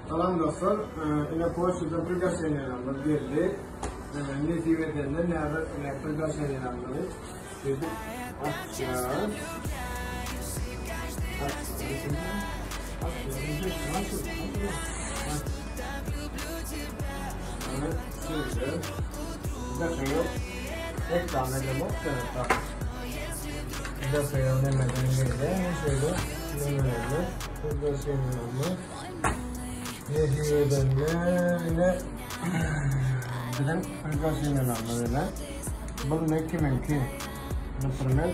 Salam dostlar, ine poçtadan priglâşeniýalarymyz geldi. Nesip edende näme ine priglâşeniýalarymyzy şeýdip açýarys. Reklam edemok Daşaýan nemeden gelýär, şeýle nemelerle priglâşeniýalarymyz. Nesip edende ine biziň priglâşeniýalarymyz ine. Bu ne kimiňki? Naprimer,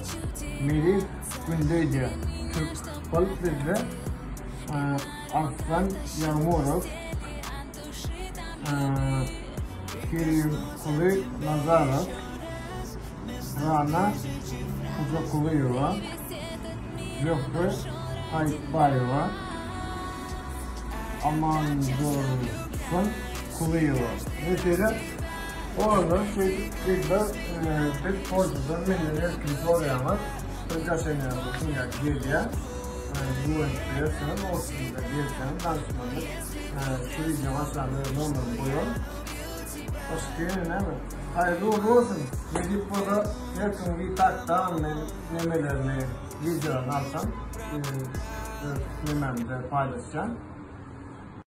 Melih Gündeýdýär. Türk bolup bizde Arslan Ýagmurow, Kerimkuly Nazarow, Rana Hojakulyýewa, Zöhre Haýytbaýewa, Amandursun Kulyýewa. Şeýle olanlar şeýdip gyzlar biz poçtadan menden erkin soraýaňyz priglâşeniýaňyz şuňa gelýär. Guwanç bilersiňiz orusynda gelseňiz tanyşmalyk şu wideoň aşagynda öz nomerymy goýaryn. Başga ýene näme? Haýyrly ugrly bolsun. Nesip bolsa her kim VTAK-dan men nemelerini wideolaryny alsam öz nemämde paýlaşjak.